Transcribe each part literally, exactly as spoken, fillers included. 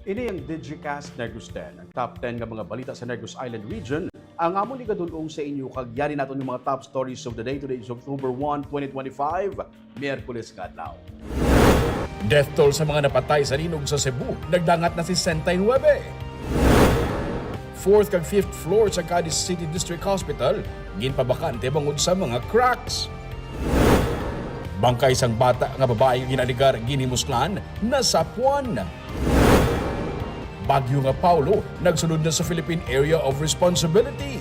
Ini ang Digicast Negros ten, ang top ten nga mga balita sa Negros Island Region. Ang amon igadul-ong sa inyo kag yari naton yung mga top stories of the day. Today is October one, twenty twenty-five, Miyerkules nga adlaw. Death toll sa mga napatay sa linog sa Cebu, nagdangat na sesenta y nuebe. Fourth kag fifth floor sa Cadiz City District Hospital, ginpabakante bangod sa mga cracks. Bangkay sang bata nga babae nga ginaligar ginhimuslan, nasapwan. Bagyo nga Paolo nagsulod na sa Philippine Area of Responsibility.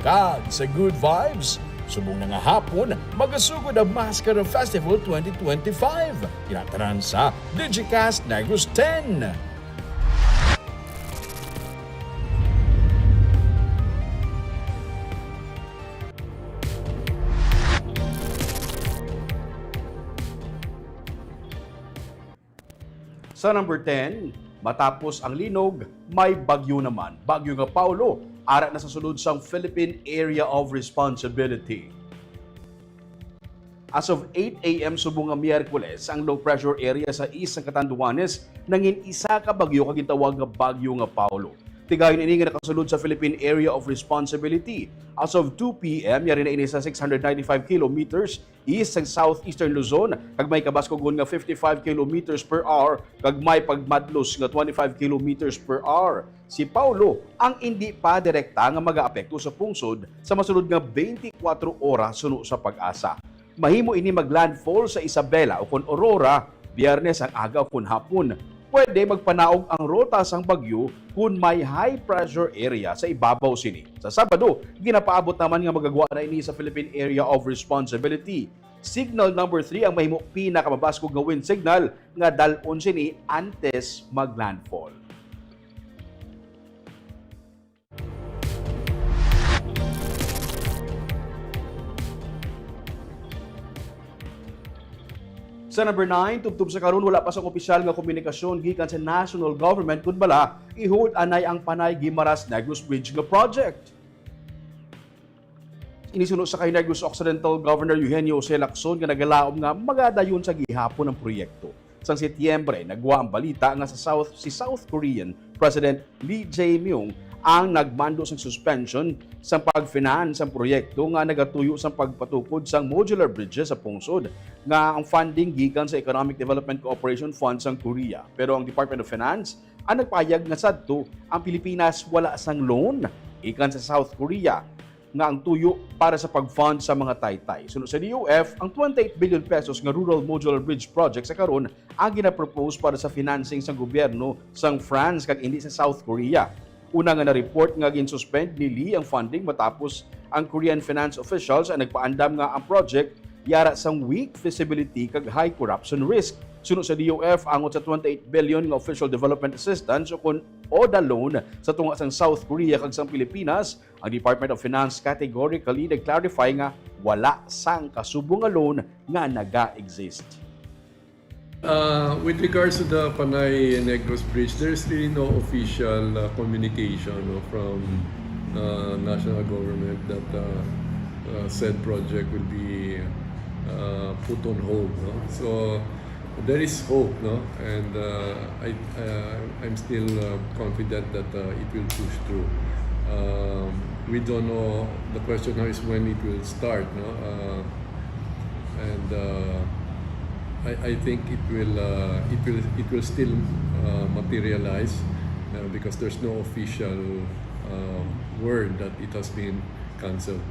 Kag sa good vibes, subong na nga hapon, magasugod ang Mascara Festival twenty twenty-five. Kinatanan sa Digicast Negros ten. Sa number ten, matapos ang linog, may bagyo naman. Bagyo nga Paolo, ara na sa sulod sang Philippine Area of Responsibility. As of eight a m subong nga Miyerkules, ang low pressure area sa east sang Catanduanes nangin isa ka bagyo kag gintawag nga Bagyo nga Paolo. Tigayon ini nga nakasulod sa Philippine Area of Responsibility. As of two p m, yari na ini sa six hundred ninety-five kilometers east sang southeastern Luzon, kag may kabaskugon nga fifty-five kilometers per hour, kag may pagmadlos nga twenty-five kilometers per hour. Si Paolo ang indi pa direkta nga magaapekto sa pungsod sa masunod nga twenty-four oras suno sa PAGASA. Mahimo ini maglandfall sa Isabela ukon Aurora, Biyernes ang aga ukon hapon. Pwede magpanaog ang ruta sang bagyo kon may high pressure area sa ibabaw sini. Sa Sabado, ginapaabot naman nga magagwa na ini sa Philippine Area of Responsibility. Signal number three ang mahimo pinakamabaskog nga wind signal nga dal-on sini antes maglandfall. Sa number nine, tubtob sa karon, wala pa sang opisyal nga komunikasyon gikan sa national government kun bala i-hold anay ang Panay Guimaras Negros Bridge nga project. Ini suno sa kay Negros Occidental Governor Eugenio Jose Lacson nga nagalaom nga magadayon sa gihapon ang proyekto. Sang Setyembre, nagwa ang balita nga sa South, si South Korean President Lee Jae-myung ang nagmando sang suspension sang pag-finance sang proyekto nga nagatuyo sang pagpatukod sang modular bridges sa pungsod nga ang funding gikan sa Economic Development Cooperation Fund sang Korea. Pero ang Department of Finance ang nagpahayag nga sadto ang Pilipinas wala sang loan gikan sa South Korea nga ang tuyo para sa pag-fund sa mga taytay. Suno sa D O F, ang twenty-eight billion pesos nga Rural Modular Bridge Project sa karon ang ginapropose para sa financing sang gobyerno sang France kag indi sa South Korea. Una nga na-report nga gin-suspend ni Lee ang funding matapos ang Korean finance officials ang nagpaandam nga ang project yara sang weak feasibility kag high corruption risk. Suno sa D O F, angot sa twenty-eight billion nga official development assistance ukon ODA loan sa tunga sang South Korea kag sang Pilipinas, ang Department of Finance categorically nag-clarify nga wala sang kasubong nga loan nga naga-exist. Uh, with regards to the Panay Negros Bridge, there's really no official, uh, communication, no, from, uh, national government that, uh, uh, said project will be, uh, put on hold, no? So, there is hope, no? And, uh, I, uh, I'm still, uh, confident that, uh, it will push through. Um, we don't know. The question now is when it will start, no? Uh, and, uh, I, I think it will, uh, it will, it will still, uh, materialize, uh, because there's no official, uh, word that it has been canceled.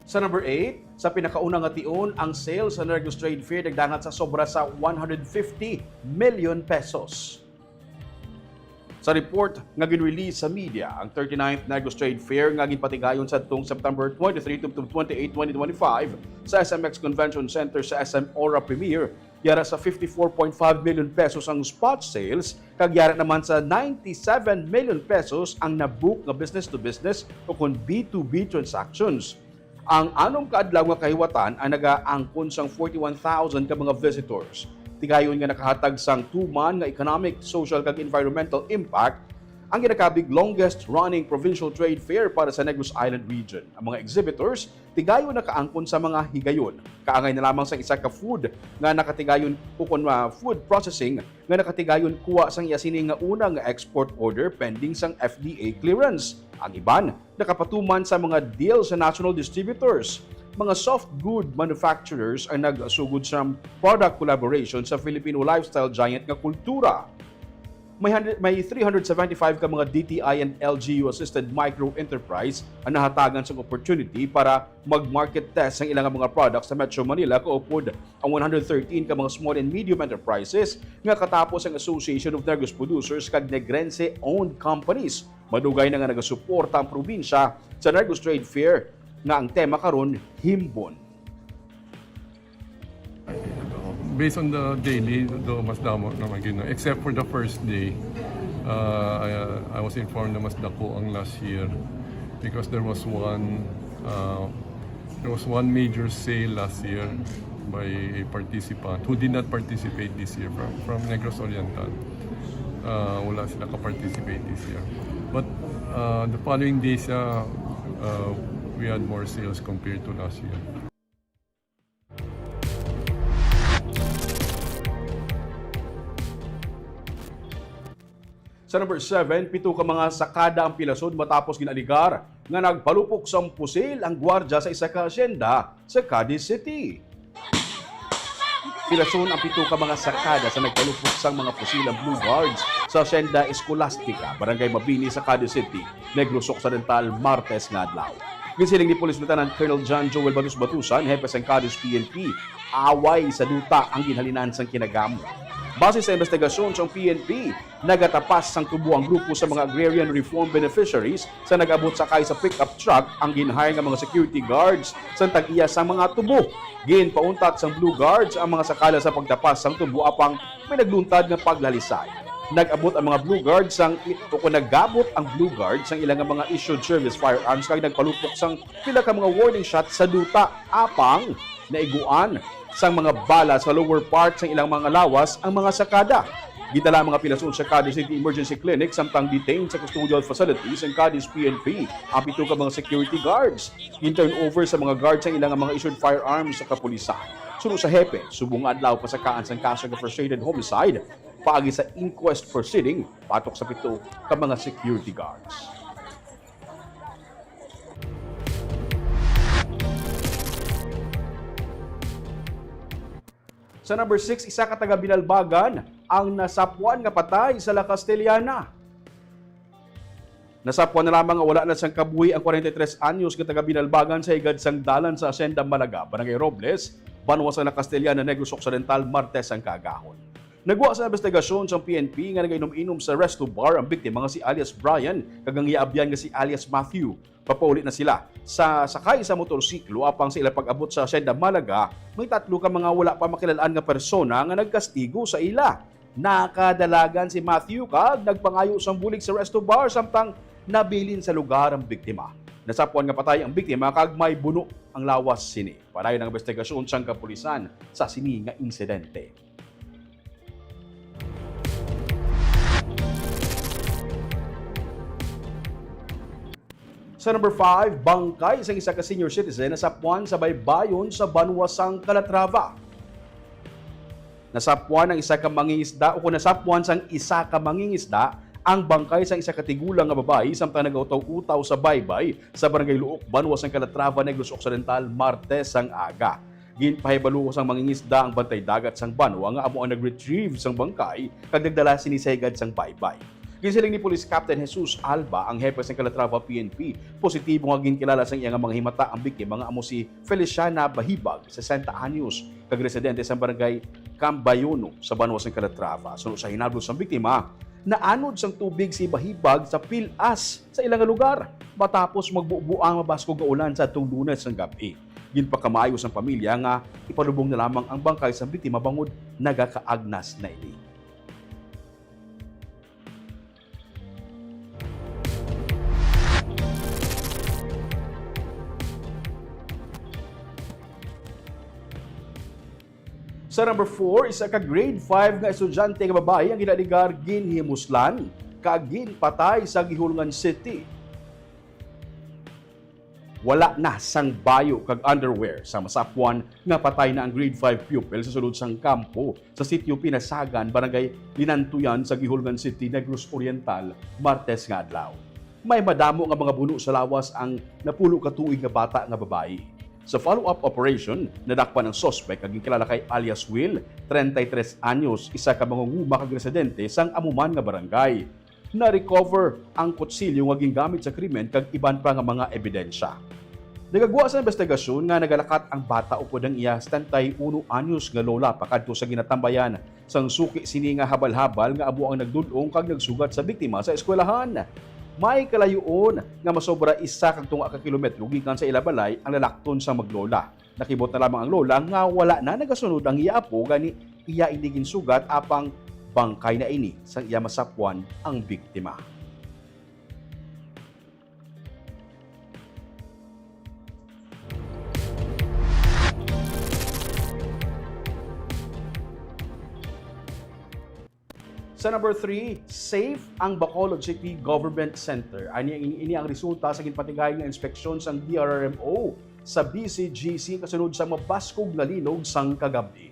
Sa number eight, sa pinakauna nga tion, ang sales sa Negros Trade Fair nagdangat sa sobra sa one hundred fifty million pesos. Sa report nga gin-release sa media, ang thirty-ninth Negros Trade Fair nga ginpatigayon sadtong September twenty-three tubtob twenty-eight, twenty twenty-five sa S M X Convention Center sa S M Aura Premier, yara sa fifty-four point five million pesos ang spot sales, kag yara naman sa ninety-seven million pesos ang nabook nga business to business o kon B two B transactions. Ang anom ka adlaw nga kahiwatan ang nagaangkon sang forty-one thousand ka mga visitors. Tigayon nga nakahatag sang tuman nga economic, social, kag environmental impact ang ginakabig longest running provincial trade fair para sa Negros Island region. Ang mga exhibitors tigayon nakaangkon sa mga higayon. Kaangay na lamang sa isa ka food nga nakatigayon ukon, ah, food processing nga nakatigayon kuha sang iya sini nga una nga export order pending sang F D A clearance. Ang iban nakapatuman sa mga deal sa national distributors. Mga soft good manufacturers ang nagsugod sa product collaboration sa Filipino lifestyle giant nga Kultura. May hundred, may three hundred seventy-five ka mga D T I and L G U assisted micro enterprise ang nahatagan sang opportunity para mag-market test sang ilang mga products sa Metro Manila, kaupod ang one hundred thirteen ka mga small and medium enterprises nga katapos ang Association of Negros Producers kag Negrense-owned companies. Madugay na nga nagasuporta ang probinsya sa Negros Trade Fair nga ang tema karon, Himbon. Based on the daily, do mas damo naman gina, except for the first day. Uh, I, I was informed na mas dako ang last year because there was one uh, there was one major sale last year by a participant who did not participate this year from, from Negros Oriental. Uh, wala sila ka-participate this year. But uh, the following days, uh, uh, we had more sales compared to last year. Sa number seven, pito ka mga sakada ang pilason matapos ginaligar nga nagpalupok sang pusil ang gwardya sa isa ka asyenda sa Cadiz City. Pilason ang pito ka mga sakada sa nagpalupok sang mga pusil ang Blue Guards sa Asyenda Escolastica, Barangay Mabini sa Cadiz City, Negros Occidental, Martes nga adlaw. Ginsiling ni Police Lieutenant Colonel John Joel Batus Batusan, hepe sang Cadiz P N P, away sa duta ang ginhalinan sang kinagamo. Base sa investigasyon sang P N P, nagatapas sang tubo ang grupo sa mga agrarian reform beneficiaries sa nag-abot sakay sa pickup truck ang gin-hire nga mga security guards sang tag-iya sang mga tubo. Ginpauntat sang Blue Guards ang mga sakada sa pagtapas sang tubo apang may nagluntad nga paglalisay. Nag-abot ang mga Blue Guards sang, o kung nagabot ang Blue Guards sang ilang mga issued service firearms kag nagpalupok sang pila ka mga warning shot sa duta, apang naiguan sang mga bala sa lower part sang ilang mga lawas ang mga sakada. Gidala ang mga pilason sa Cadiz City Emergency Clinic samtang detained sa custodial facilities ang Cadiz P N P ang pito ka mga security guards. Gin-turn over sa mga guards ang ilang mga issued firearms sa kapulisan. Suno sa hepe, subong nga adlaw pasakaan sang kaso nga frustrated homicide paagi sa inquest proceeding batok sa pito ka mga security guards. Sa number six, isa ka taga Binalbagan ang nasapwan nga patay sa La Castellana. Nasapwan na lamang nga wala na sang kabuhi ang forty-three anyos nga taga Binalbagan sa higad sang dalan sa Hacienda Malaga, Barangay Robles, banwa sa La Castellana, Negros Occidental, Martes ang kaagahon. Nagwa sa investigasyon sang P N P nga nagainom-inom sa resto bar ang biktima nga si alias Brian kag ang iya abyan nga si alias Matthew. Papauli na sila sa sakay sa motorsiklo, apang sa ila pag-abot sa Hacienda Malaga, may tatlo ka mga wala pa makilal-an nga persona nga nagkastigo sa ila. Nakadalagan si Matthew kag nagpangayo sang bulig sa resto bar, samtang nabilin sa lugar ang biktima. Nasapwan nga patay ang biktima kag may buno ang lawas sini. Padayon ang investigasyon sang kapulisan sa sini nga insidente. Sa number five, bangkay sa isa ka senior citizen nasapwan sa baybayon sa banwa sang Calatrava. Nasapwan ang isa ka mangingisda, o kung nasapwan sang isa ka mangingisda ang bangkay sang isa ka tigulang nga babayi samtang nagautaw-utaw sa baybay sa Barangay Luok, banwa sang Calatrava, Negros Occidental, Martes sang aga. Ginpahibalo sang mangingisda ang bantay dagat sang banwa nga amo ang nag-retrieve sang bangkay kag nagdala sini sa higad sang baybay. Ginsiling ni Police Captain Jesus Alba, ang hepe sang Calatrava P N P, positibo nga ginkilala sang iya nga mga himata ang biktima nga amo si Feliciana Bahibag, sesenta anyos, kag residente sa barangay Cambayono sa banwa sang Calatrava. Suno sa hinablo sang biktima, naanod sang tubig si Bahibag sa pil-as sa ila nga lugar matapos magbubuang mabaskog nga ulan sa adtong Lunes sang gab-i. Ginpakamaayo sang pamilya nga ipalubong na lamang ang bangkay sang biktima bangod nagakaagnas na ini. Sa number four, isa ka grade five nga estudyante nga babayi ang ginaligar ginhimuslan ka ginpatay sa Guihulngan City. Wala na sang bayo kag underwear sa masapwan nga patay na ang grade five pupil sa sulod sang kampo sa Sitio Pinasagan, Barangay Linantuyan sa Guihulngan City, Negros Oriental, Martes nga adlaw. May madamo nga mga buno sa lawas ang napulo ka tuig nga bata nga babayi. Sa follow-up operation, nadakpan ang suspek nga ginkilala kay alias Will, treinta y tres anyos, isa ka mangunguma kag residente sang amo man nga barangay. Na-recover ang kutsilyo nga gingamit sa krimen kag iban pa nga mga ebidensya. Nagagwa sa investigasyon nga nagalakat ang bata upod ang iya setenta y uno anyos nga lola pakadto sa ginatambayan sang suki sini nga habal-habal nga amo ang nagdul-ong kag nagsugat sa biktima sa eskwelahan. May kalayoon nga masobra isa kag tunga ka kilometro gikan sa ila balay ang lalakton sang maglola. Nakibot na lamang ang lola nga wala na nagasunod ang iya apo, gani iya ini ginsugat, apang bangkay na ini sang iya masapwan ang biktima. Sa number three, safe ang Bacolod City Government Center. Ani, ini ang resulta sa ginpatigayon nga inspeksyon sang D R R M O sa B C G C kasunod sa mabaskog nga linog sang kagab-i.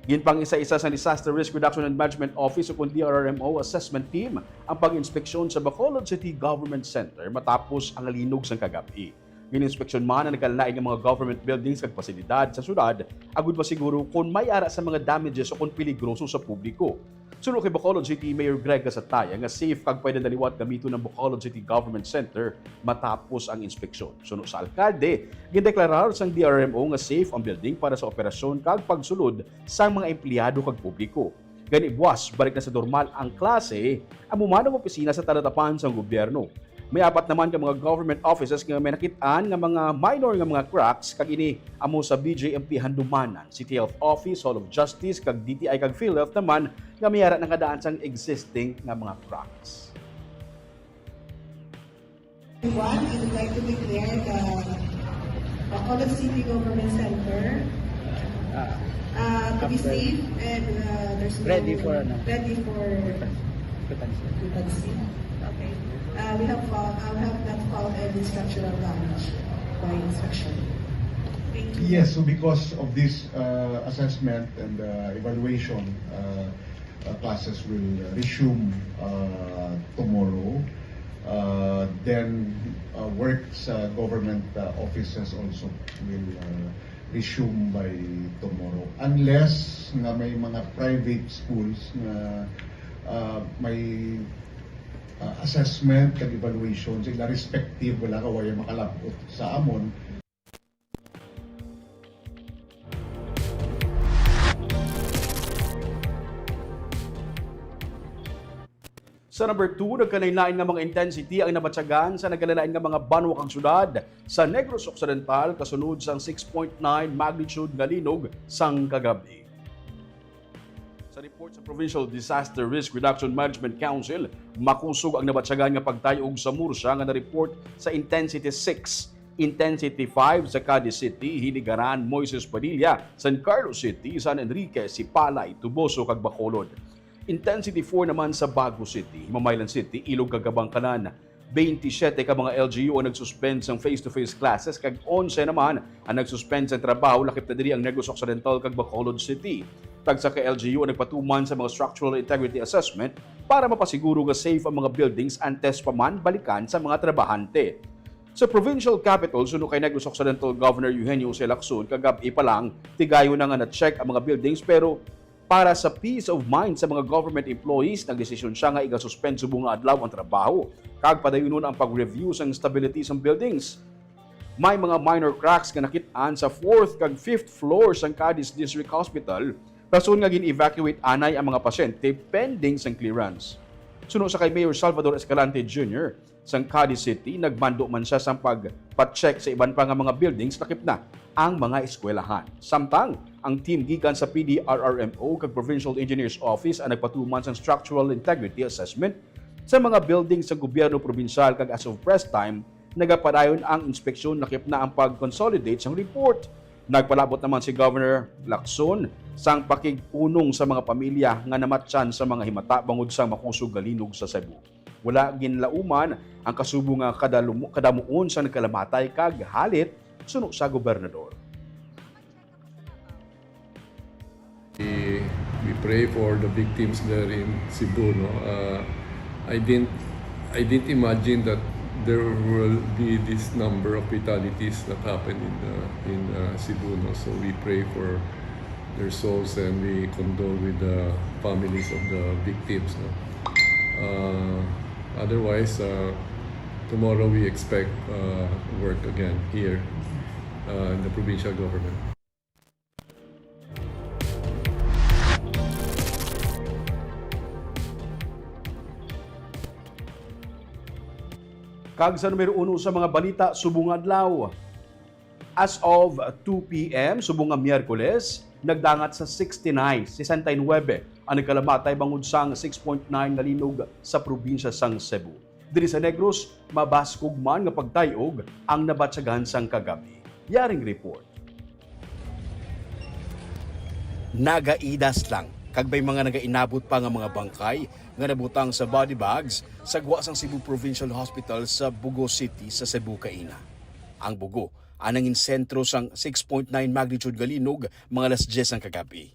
Ginpang-isa-isa sang Disaster Risk Reduction and Management Office, ukon D R R M O, assessment team ang pag-inspeksyon sa Bacolod City Government Center matapos ang linog sang kagab-i. Gin-inspeksyon man ang nagkalain nga mga government buildings kag pasilidad sa syudad, agud masiguro kon may ara sa mga damages o kon peligroso sa publiko. Suno kay Bacolod City Mayor Greg Gasataya nga safe kag pwede na liwat gamiton ang Bacolod City Government Center matapos ang inspeksyon. Suno sa alkalde, gindeklarar sang D R R M O nga safe ang building para sa operasyon kag pagsulod sang mga empleyado kag publiko. Gani buwas, balik na sa normal ang klase, amo man ang opisina sa talatapan sang gobyerno. May apat naman ka mga government offices nga may nakit-an nga mga minor nga mga cracks, kag ini amo sa B J M P Handumanan, City Health Office, Hall of Justice, kag D T I kag PhilHealth naman nga may ara na nga daan sang existing nga mga cracks. One, I would like to declare the Bacolod City Government Center Ah, uh, to be After- safe and uh, there's no Ready for ano? ready for Occupancy. occupancy. Okay. Uh, we have found, uh, we have not found any structural damage by inspection. Thank you. Yes, so because of this uh, assessment and uh, evaluation, uh, uh, classes will resume uh, tomorrow. Uh, then uh, work sa government uh, offices also will uh, resume by tomorrow. Unless nga may mga private schools nga uh, may uh, assessment kag evaluation sa ila respective, wala ka wala makalabot sa amon. Sa number two, nagkalain-lain nga mga intensity ang nabatyagan sa nagkalain-lain nga mga banwa kag syudad sa Negros Occidental kasunod sang six point nine magnitude nga linog sang kagab-i. Sa report sa Provincial Disaster Risk Reduction Management Council, makusog ang nabatyagan nga pagtayog sa Murcia nga na-report sa intensity six, intensity five sa Cadiz City, Hinigaran, Moises Padilla, San Carlos City, San Enrique, Sipalay, Toboso, kag Bacolod. Intensity four naman sa Bago City, Himamaylan City, Ilog kag Kabangkanan. Twenty-seven ka mga L G U ang nag-suspend sang face-to-face classes kag onse naman ang nag-suspend sang trabaho, lakip na diri ang Negros Occidental kag Bacolod City. Tagsa ka L G U ang nagpatuman sa mga structural integrity assessment para mapasiguro nga safe ang mga buildings antes pa man balikan sa mga trabahante. Sa provincial capital, suno kay Negros Occidental Governor Eugenio Jose Lacson, kagab-i pa lang, tigayon na nga na-check ang mga buildings, pero para sa peace of mind sa mga government employees, nagdesisyon siya nga igasuspend subong nga adlaw ang trabaho kag padayunon ang pag-review sang stability sang buildings. May mga minor cracks nga nakit-an sa fourth kag fifth floor sang Cadiz District Hospital, rason nga gin-evacuate anay ang mga pasyente pending sang clearance. Suno sa kay Mayor Salvador Escalante Junior, sang Cadiz City, nagmando man siya sang pagpa-check sa iban pa nga mga buildings lakip na ang mga eskwelahan. Samtang, ang team gikan sa P D R R M O kag Provincial Engineers Office ang nagpatuman sang structural integrity assessment sa mga buildings sa gobyerno probinsyal kag as of press time, nagapadayon ang inspeksyon lakip na ang pag-consolidate sang report. Nagpalabot naman si Governor Lacson sang pakig-unong sa mga pamilya nga namatyan sa mga himata bangod sa makusog nga linog sa Cebu. Wala ginlauman ang kasubo nga kadalumo-, kadamuon sa nagkalamatay kag halit suno sa gobernador. We, we pray for the victims there in Cebu. No? Uh, I didn't I didn't imagine that there will be this number of fatalities that happened in uh, in uh, Cebu. No? So we pray for their souls and we condole with the families of the victims. No? Uh, otherwise, uh, tomorrow we expect uh, work again here uh, in the provincial government. Kag sa numero uno sa mga balita subong adlaw, as of two P M subong nga Miyerkules, nagdangat sa sixty-nine, sesenta y nuebe ang nagkalamatay bangod sang six point nine nga linog sa probinsya sang Cebu. Diri sa Negros, mabaskog man nga pagtay-og ang nabatyagan sang kagab-i. Yaring report. Nagaidas lang kag may mga nagainabot pa nga mga bangkay nga nabutang sa body bags sa gwa sang Cebu Provincial Hospital sa Bogo City sa Cebu kaina. Ang Bogo ang nangin sentro sang six point nine magnitude nga linog mga alas dyes sang kagab-i.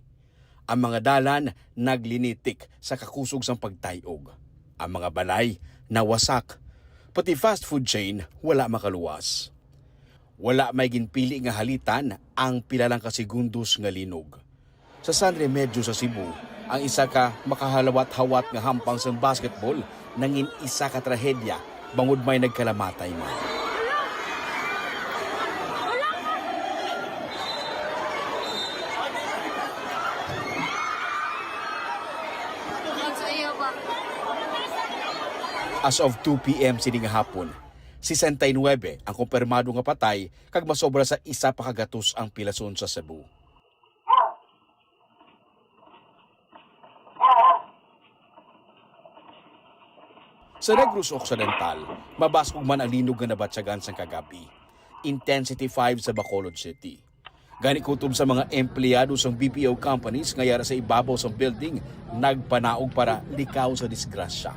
Ang mga dalan naglinitik sa kakusog sang pagtay-og. Ang mga balay nawasak. Pati fast food chain wala makaluwas. Wala may ginpili nga halitan ang pila lang ka segundos nga linog. Sa San Remedios sa Cebu, ang isa ka makahalawat-hawat nga hampang sang basketball nangin isa ka trahedya bangod may nagkalamatay man. As of two P M sining hapon, sesenta y nuebe ang kumpirmado nga patay kag masobra sa isa pa ka gatos ang pilason sa Cebu. Sa Negros Occidental, mabaskog man ang linog nga nabatyagan sang kagab-i. Intensity five sa Bacolod City. Gani kutob sa mga empleyado sang B P O companies nga yara sa ibabaw sang building, nagpanaog para likaw sa disgrasya.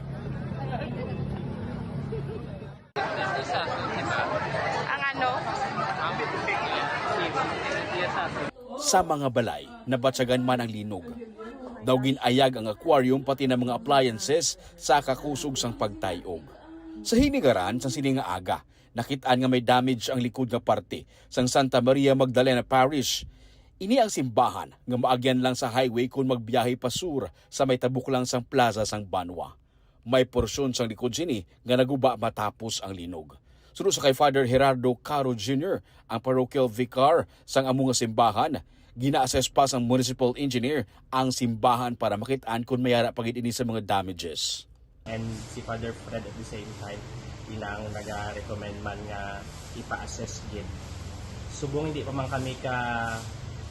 Ang ano? Sa mga balay, nabatyagan man ang linog. Daw gin-ayag ang aquarium pati na mga appliances sa kakusog sang pagtay-og. Sa hinigaran sang sini nga aga, nakit-an nga may damage ang likod nga parte sang Santa Maria Magdalena Parish. Ini ang simbahan nga maagyan lang sa highway kon magbiyahe pa sur sa may tabok lang sang plaza sang Banwa. May porsyon sang likod sini nga naguba matapos ang linog. Suno sa kay Father Gerardo Caro Junior, ang parochial vicar sang amo nga simbahan, gina-assess pa sang municipal engineer ang simbahan para makit-an kon may ara pa gid ini sa mga damages. And si Father Fred at the same time, ila ang naga-recommend man nga ipa-assess gid. Subong hindi pa man kami ka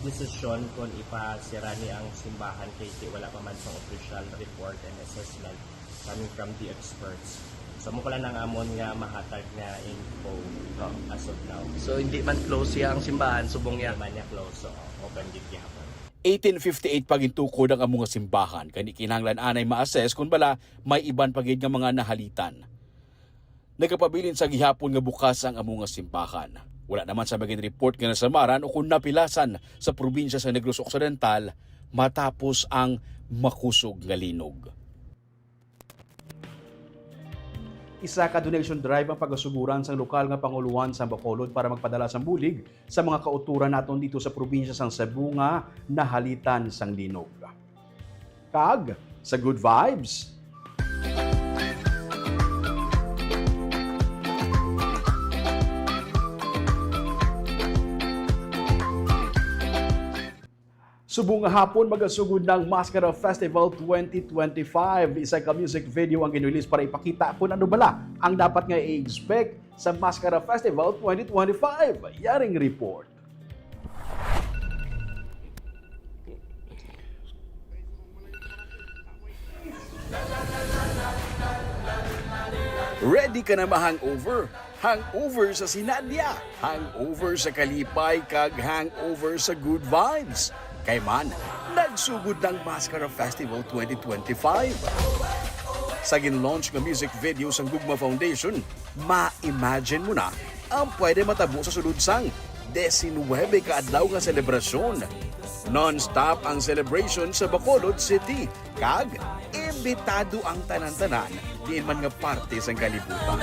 desisyon kung ipasira ni ang simbahan kay wala pa man sang official report and assessment coming from the experts. So, amo ko lang ang amon nga mahatag nga info as of now. So, hindi man close siya ang simbahan, subong niya. Hindi man niya close, so open gid gihapon. Eighteen fifty-eight pa gintukod ang amo nga simbahan, kani kinahanglan anay ma-assess kon bala may iban pa gid nga mga nahalitan. Nagapabilin sa gihapon nga bukas ang amo nga simbahan. Wala naman sa magin report nga nasamaran o kon napilasan sa probinsya sa Negros Occidental matapos ang makusog nga linog. Isa ka donation drive ang pagasuguran sang lokal nga pangulohan sa Bacolod para magpadala sang bulig sa mga kauturan naton dito sa probinsya sang Cebu nga nahalitan sang linog. Kag sa good vibes, Subong nga hapon, magasugod na ang Mascara Festival twenty twenty-five. Isa ka music video ang ginrelease para ipakita kung ano bala ang dapat nga i-expect sa Mascara Festival twenty twenty-five. Yaring report. Ready ka na ma-hangover? Hangover sa sinadya, hangover sa kalipay, kag hangover sa good vibes. Kay man, nagsugod ang Mascara Festival twenty twenty-five. Sa gin-launch nga music video sang Gugma Foundation, ma-imagine mo na ang pwede matabo sa sulod sang diecinuebe ka adlaw nga selebrasyon. Non-stop ang celebration sa Bacolod City, kag imbitado ang tanan-tanan diin man nga parte sang kalibutan.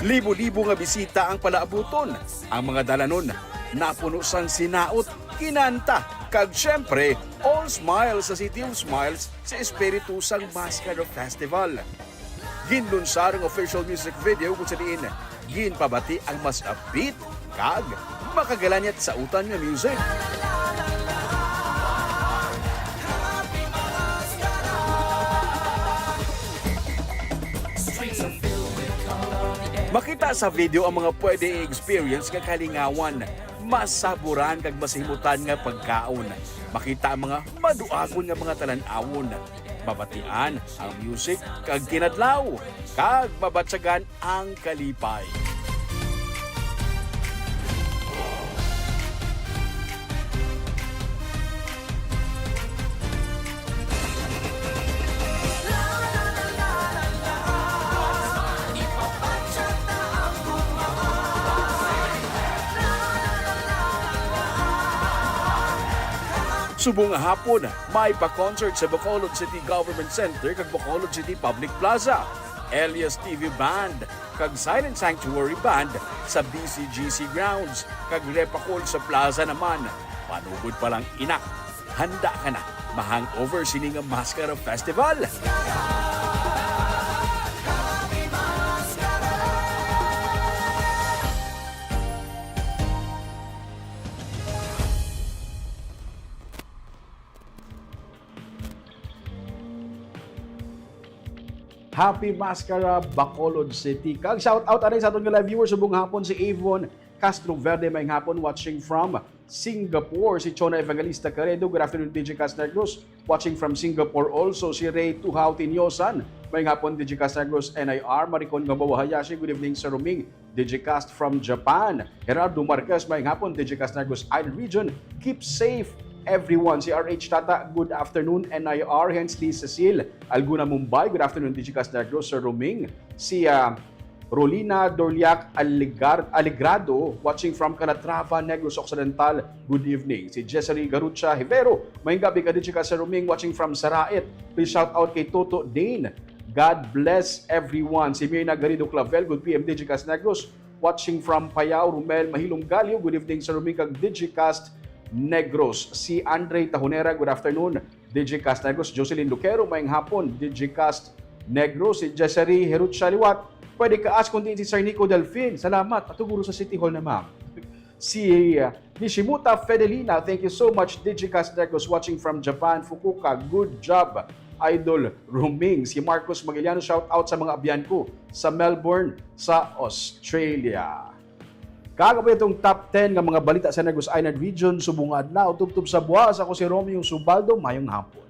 Libo-libo nga bisita ang palaabuton. Ang mga dalanon napuno sang sinaot, kinanta, kag siyempre, all smiles sa City of Smiles sa espiritu sang Mascara Festival. Ginlunsar ang official music video kung sa diin ginpabati ang mas upbeat kag makagalanyat sa utan nga music. Makita sa video ang mga pwede i-experience nga kalingawan, masaburan kag masimutan nga pagkaon. Makita ang mga maduagon nga mga talan-awon. Mabatian ang music kag kinadlaw, kag mabatyagan ang kalipay. Subong nga hapon, may pa-concert sa Bacolod City Government Center kag Bacolod City Public Plaza. Elias T V Band kag Silent Sanctuary Band sa B C G C grounds, kag Repacol sa plaza naman. Panugod pa lang, ina, handa ka na ma-hangover sini nga Mascara Festival. Happy Mascara, Bacolod City. Kag shout out anay sa aton nga live viewers subong hapon, si Avon Castro Verde, may hapon, watching from Singapore. Si Chona Evangelista Caredo, good afternoon, D J Cast Negros, watching from Singapore also. Si Ray Tuhao Tinyosan, may hapon, D J Cast Negros, N I R. Maricon Gambawa Hayashi, good evening, Sir Roming. Digicast from Japan. Gerardo Marquez, may hapon, Digicast Negros Island Region. Keep safe, everyone. Si R H Tata, good afternoon, N I R. Hensley Cecil, Alguna, Mumbai, good afternoon, Digicast Negros, Sir Roming. Si, ah, Rolina Dorliac Aligar-, Aligrado, watching from Calatrava, Negros Occidental, good evening. Si Jessary Garucha Hivero, may gabi ka, Digicast, Sir Roming, watching from Saraet. Please shout out kay Toto Dane. God bless everyone. Si Mirna Garrido Clavel, good P M, Digicast Negros. Watching from Payao, Romel Mahilong Galio, good evening, Sir Roming kag Digicast Negros. Si Andre Tahonera, good afternoon, Digicast Negros. Jocelyn Luquero, maayong hapon, Digicast Negros. Si Jessary Herucha liwat, pwede ka ask kung diin si Sir Nico Delfin. Salamat. Ato guro sa City Hall na, ma'am. Si, uh, Nishimuta Fedelina, thank you so much. Digicast Negros watching from Japan, Fukuoka. Good job, Idol Roming. Si Marcos Magiliano, shout out sa mga abyan ko sa Melbourne, sa Australia. Kag amo itong top ten nga mga balita sa Negros Island Region subong nga adlaw. Tubtob sa buwas, ako si Romeo Subaldo. Mayong hapon.